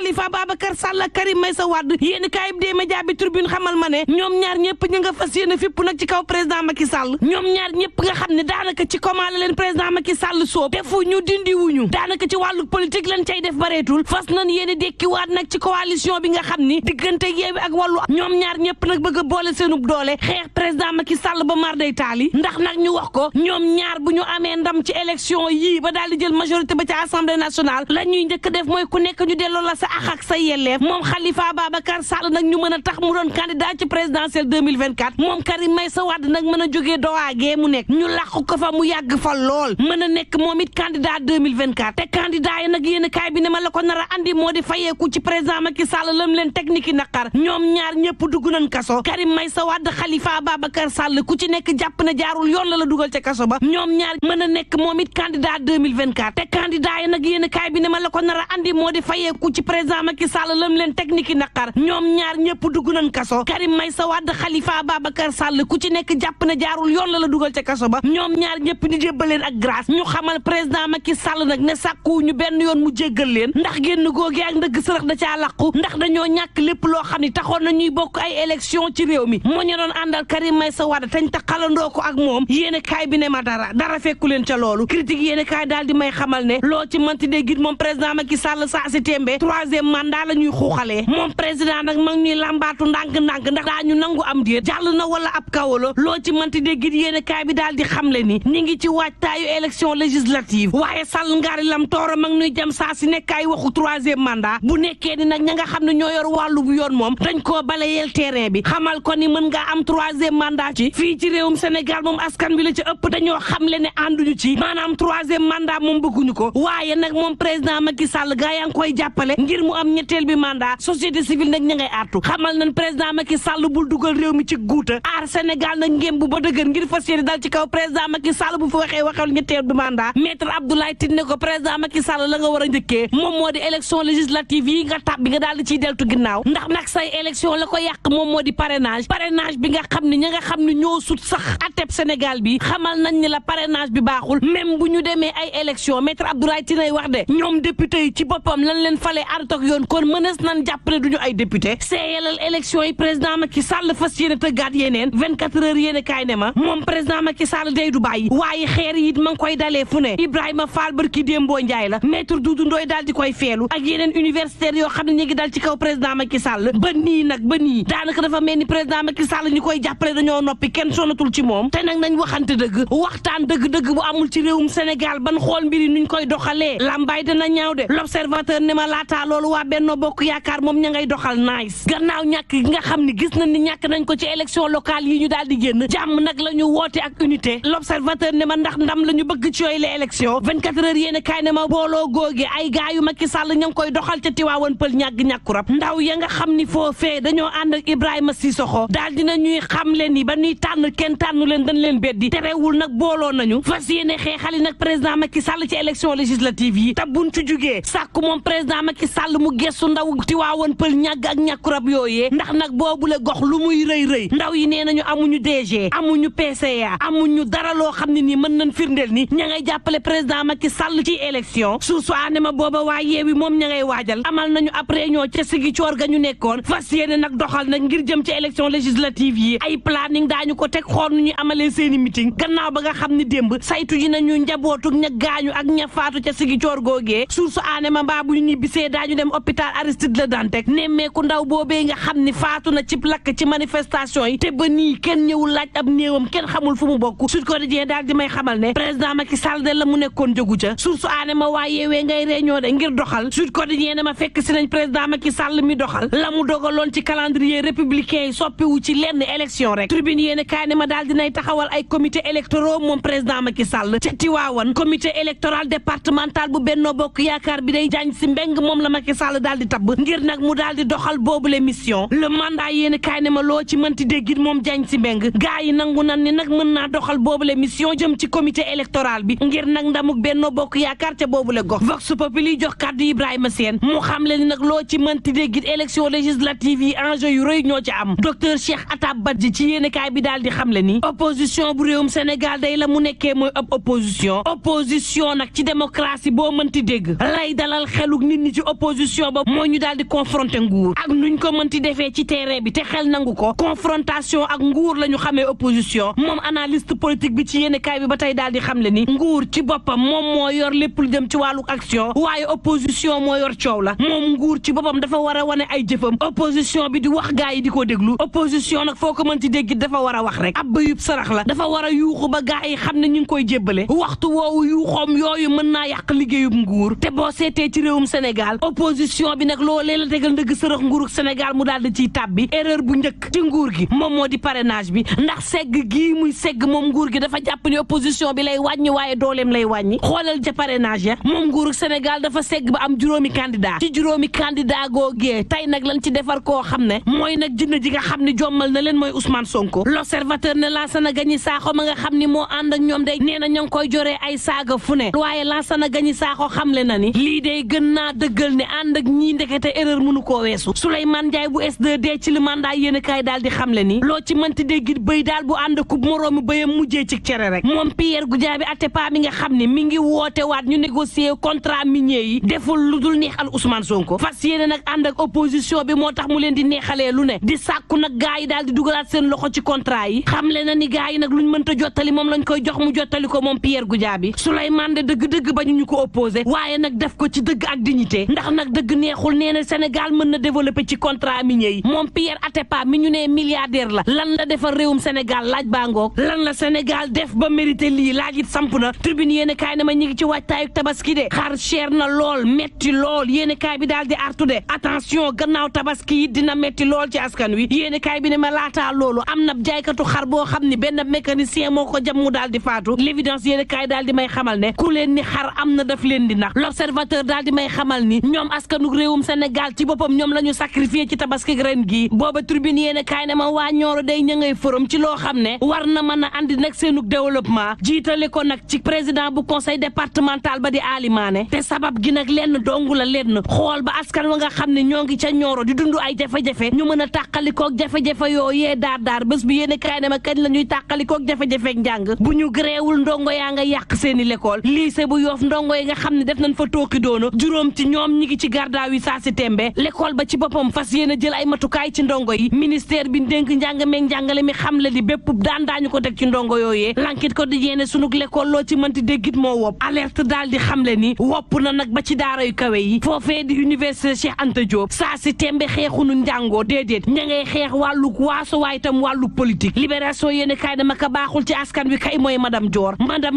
Khalifa Babacar Sall ak Karim Meïssa Wade yéen kaay bi dee média bi Tribune xamal ma ne ñoom ñaar ñëpp ñu nga fas yéene fipp nag ci kaw président Macky Sall ñoom ñaar ñëpp nga xam ne daanaka ci comment la leen président Macky Sall soob defu ñu dindi wuñu daanaka ci wàllu politique lañ cay def bareetul fas nañ yéene dekkiwaat nag ci coalition bi nga xam ni diggante Yewwi ak Wallu ñoom ñaar ñëpp nag bëgg a boole seenub doole xeex président Macky Sall ba mar day taali ndax nag ñu wax ko ñoom ñaar bu ñu amee ndam ci élection yii ba daal di jël majorité ba ci assemblée nationale la ñuy njëkk def mooy ku nekk ñu delloo la sa ak sa yelleef moom Khalifa Babacar Sall nag ñu mën a tax mu doon candidat ci présidentielle 2024 moom Karim Meïssa Wade nag mën a jógee dowaagee mu nekk ñu làqu ko fa mu yàgg fa lool mën a nekk moom it candidat 2024 te candidat yi nag yéen kaay bi ne ma la ko nar a andi moo di fayeeku ci président Macky Sall lam leen technique yi naqar ñoom ñaar ñëpp dugg nañ kaso Karim Meïssa Wade Khalifa Babacar Sall ku ci nekk jàpp na jaarul yoon la dugal ca kaso ba ñoom ñaar mën a nekk moom it candidat 2024 te candidat yi nag yéen kaay bi ne ma la ko nar a andi moo di fayeeku ci président Macky Sall lam leen technique yi naqar ñoom ñaar ñëpp dugg nañ kaso Karim Meïssa Wade Khalifa Babacar Sall ku ci nekk jàpp na jaarul yoon la dugal ca kaso ba ñoom ñaar ñëpp ñu jébbaleen ak grâce ñu xamal président Macky Sall nag ne sàkku ñu benn yoon mu jéggal leen ndax génn góogee ak ndëgg sërëx da caa làqu ndax dañoo ñàkk lépp loo xam ne taxoon na ñuy bokk ay élection ci réew mi moo ñu doon àndal Karim Meïssa Wade tañ ta xalandoo ko ak moom yéene kaay bi ne ma dara fekku leen ca loolu critique yéene kaay daal di may xamal ne loo ci manti dee git moom président Macky Sall saa si tembe troisième mandat la ñuy xuuxalee moom président nag mag ñuy làmbaatu ndànk-ndànk ndax daa ñu nangu am déet jàll na wala ab kawalo loo ci manti dee git yéene kaay bi daal di xamle ni ñi ngi ci waajtaayu élection législative waaye Sall ngaari lam toora mag ñuy jëm saa si nekk ay waxu troisième mandat bu nekkee ni nag ña nga xam ne ñoo yor wàllu bu yoon moom dañ koo balayeel terrain bi xamal ko ni mën ngaa am troisième mandat ci fii ci réewum Sénégal moom askan bi la ci ëpp dañoo xamle ne ànduñu ci maanaam troisième mandat moom bëgguñu ko waaye nag moom président Macky Sall gaa yaa ngi koy jàppale ngir mu am ñetteel bi mandat société civile nag ña ngay artu xamal nañ président Macky Sall bul dugal réew mi ci guuta aar Sénégal nag ngém bu ba dëgër ngir fas yéene dal ci kaw président Macky Sall bu fi waxeel ñetteel bi mandat maître Abdoulaye Tine ne ko président Macky Sall la nga war a njëkkee moom moo di élection législative yi nga tab bi nga daal di ciy deltu ginnaaw ndax nag say élection la ko yàq moom moo di parrainage bi nga xam ne ña nga xam ne ñoo sut sax ateb Sénégal bi xamal nañ ni la parrainage bi baaxul même bu ñu demee ay élection maître Abdoulaye Tine ay wax de ñoom député yi ci boppam lan leen falee artok yoon kon mënees nañ jàpp ne duñu ay député seeyalal élection yi président Macky Sall fas yéene tëggaat yeneen 24 heures yéene kaay ne ma moom président Macky Sall day du bàyyi waaye xeer yi it ma ngi koy dalee fu ne Ibrahima Fall barki Dembo Ndiaye la maître Doudou Ndoye daal di koy feelu ak yeneen universitaires yoo xam ne ñu ngi dal ci kaw président Macky Sall ba nii daanaka dafa mel ni président Macky Sall ñu koy jàppale dañoo noppi kenn sonatul ci moom te nag nañ waxante dëgg waxtaan dëgg bu amul ci réewum Sénégal ban xool mbiri nuñ koy doxalee lambaay dana ñaaw de l'observateur ne ma laataa loolu waa Benno Bokk Yaakaar moom ña ngay doxal nice gannaaw ñàkk gi nga xam ne gis nañ ni ñàkk nañ ko ci élection locale yi ñu daal di génn jàmm nag la ñu woote ak unité l'observateur ne ma ndax ndam la ñu bëgg ci yooyu la élection 24 heures yéene kaay ne ma booloo góoge ay gaayu Macky Sall ña ngi koy doxal ca Tiwaawan Pël ñàkkurab ndaw ya nga xam ni foofee dañoo ànd ak Ibrahima Sissoko daal dina ñuy xam leen ni ba ñuy tànn kenn tànnu leen dañ leen beddi terewul nag booloo nañu fas yéene xeexali nag président Macky Sall ci élection législative yi te buñ ci jugee sàkku moom président Macky Sall mu gestu ndaw Tiwaawan Pël ñàgg ak ñàkkurab yooyee ndax nag boobule gox lu muy rëy ndaw yi nee nañu amuñu DG amuñu PCA amuñu dara loo xam ne nii mën nañ firndeel ni ña ngay jàppale président Macky Sall ci élection su ane ma booba waa Yewwi moom ña ngay waajal amal nañu ab réunion ca Ziguinchor ga ñu nekkoon fas yéene nag doxal nag ngir jëm ci élection législative yi ay planning daañu ko teg xool nu ñu amalee seeni meeting gannaaw ba nga xam ni démb saytu ji nañu njabootu ña gaañu ak ña faatu ca Ziguinchor googee su ane ma mbaa bu ñu ñibbisee daañu dem hôpital Aristide Le Dantec nemmeeku ndaw boobee nga xam ni faatu na ci lakk ci manifestation yi te ba nii kenn ñëwul laaj ab néewam kenn xamul fu mu bokk Sud Quotidien daal di may xamal ne président Macky Sall de la mu nekkoon jógu ca su ane ma waa Yewwi ngay réunion de ngir doxal Sud Quotidien ne ma fekk si nañ président Macky Sall mi doxal la mu dogaloon ci calendrier républicain yi soppiwu ci lenn élection rek tribune yéene kaay ne ma daal dinay taxawal ay comité électoraux moom président Macky Sall ca Tiwaawan comité électoral départemental bu Benno Bokk Yaakaar bi day jaañ si mbeng moom la Macky Sall daal di tabb ngir nag mu daal di doxal boobu le mission le mandat yéene kaay ne ma loo ci mënti déggit moom jaañ si mbeng gaa yi nangu nan ni nag mën naa doxal boobu le mission jëm ci comité électoral bi ngir nag ndamuk Benno Bokk Yaakaar ca boobu le gox Vox Populi jox kàddu Ibrahima Sène mu xam le ni nag loo ci mënti déggit élection législative yi enjeu yu rëy ñoo ci am docteur Cheikh Atab Badji ci yéenekaay bi daal di xam le ni opposition bu réewum Sénégal day la mu nekkee mooy ab opposition nag ci démocratie boo mënti dégg lay dalal xeluk nit ñi ci opposition opposition ba moo ñu daal di confronter nguur ak nuñ ko mënti defee ci terrain bi te xel nangu ko confrontation ak nguur la ñu xamee opposition moom analyste politique bi ci yéene kaay bi ba tey daal di xam le ni nguur ci boppam moom moo yor lépp lu jëm ci wàllu action waaye opposition moo yor coow la moom nguur ci boppam dafa war a wane ay jëfam opposition bi di wax gaa yi di ko déglu opposition nag foo ko mënti dégg dafa war a wax rek ab bayub sarax la dafa war a yuuxu ba gaa yi xam ne ñu ngi koy jébbale waxtu woowu yuuxoom yooyu mën naa yàq liggéeyub nguur te boo seetee ci réewum Sénégal opposition bi nag loolee la tegal ndëgg sërëx nguurug Sénégal mu daal di ciy tàbbi erreur bu njëkk ci nguur gi moom moo di parrainage bi ndax segg gii muy segg moom nguur gi dafa jàpp ni opposition bi lay wàññi waaye dooleem lay wàññi xoolal ca parrainage ya moom nguurug Sénégal dafa segg ba am juróomi candidat ci juróomi candidat googee tey nag lañ ci defar koo xam ne mooy nag jënd ji nga xam ne jommal na leen mooy Ousmane Sonko l'observateur ne Lansana Gagny Sakho ma nga xam ni moo ànd ak ñoom day nee na ñoo ngi koy joree ay saaga fu ne waaye Lansana Gagny Sakho xamle na ni lii day gën naa dëggal ne ànd ak ñii ndekete erreur mënu koo weesu Souleymane Ndiaye bu S2D ci le mandat yéen kaay daal di xamle ni loo ci mënti dégg bëy daal bu ànd ku moroomu bëyam mujjee ci cere rek moom Pierre Goudiaby Atepa mi nga xam ne mi ngi woote waat ñu négocier contrat minier yi deful lu dul neexal Ousmane Sonko fas yéene nag ànd ak opposition bi moo tax mu leen di neexalee lu ne di sàkku nag gaa yi daal di dugalaat seen loxo ci contrat yi xamle na ni gaa yi nag luñ mënta jottali moom lañ koy jox mu jottali ko moom Pierre Goudiaby Souleymane de dëgg-dëgg bañu ñu ko opposé waaye nag def ko ci dëgg ak dignité ndax nag dëgg neexul nee na Sénégal mën na développer ci contrat minier yi moom Pierre Atepa mi ñu nee milliardaire la lan la defar réewum Sénégal laaj baa ngoog lan la Sénégal def ba mérité lii laaj it samp na tribune yéen kaay na ma ñi ngi ci waajtaayu tabaski de xar cher na lool metti lool yéen kaay bi daal di artu de attention gannaaw tabaski yi dina metti lool ci askan wi yéen kaay bi ne ma laataa loolu am na jaaykatu xar boo xam ni benn mécanicien moo ko jam mu daal di faatu l'évidence yéen kaay daal di may xamal ne ku leen ni xar am na daf leen di nax l'observateur daal di may xamal ni ñoom askanu réewum Sénégal ci boppam ñoom la ñu sacrifié ci tabaski ren gi booba tribune yéen kaay ne ma waa Nioro day ña ngay forum ci loo xam ne war na mën a andi nag seenug développement jiitale ko nag ci président bu conseil départemental ba di Alimane te sabab gi nag lenn dongu la lenn xool ba askan wa nga xam ne ñoo ngi ca Nioro di dund ay jafe-jafe ñu mën a tàqalikoog jafe-jafe yooyee daar bés bi yéen kaay ne ma kañ la ñuy tàqalikoog jafe-jafe njàng bu ñu gréewul ndongo yaa nga yàq seeni l'école lycée bu Yoff ndongo yi nga xam ne def nañ fa tooki doona juróom ci ñoom ñi ngi ci gardaaw yi saa si tembe l'école ba ci boppam fas yéen a jël ay matukaay ci ndongo yi ministère bi dénk njàng meeg njàngale mi xam le di bépp daan daañu ko teg ci ndongo yooyee l'enquête ko di yéene sunug l'école loo ci mënti déggit moo wopp alerte daal di xamle ni wopp na nag ba ci daara yu kawe yi foofee di université Cheikh Anta Diop saa si tembe xeexunu njàngoo déedéet ña ngay xeex wàllu waaso waaye tam wàllu politique libération yéene kaay dama ka baaxul ci askan wi kay mooy madame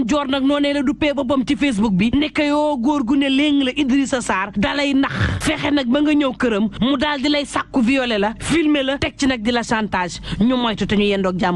Dior nag noonee la duppee boppam ci Facebook bi nekk yoo góor gu ne léegi la Idrissa Sarr dalay nax fexe nag ba nga ñëw këram mu daal di lay sàkku violé la filmer la teg ci nag di la chantage ñu moytu te ñu yendoog jàmm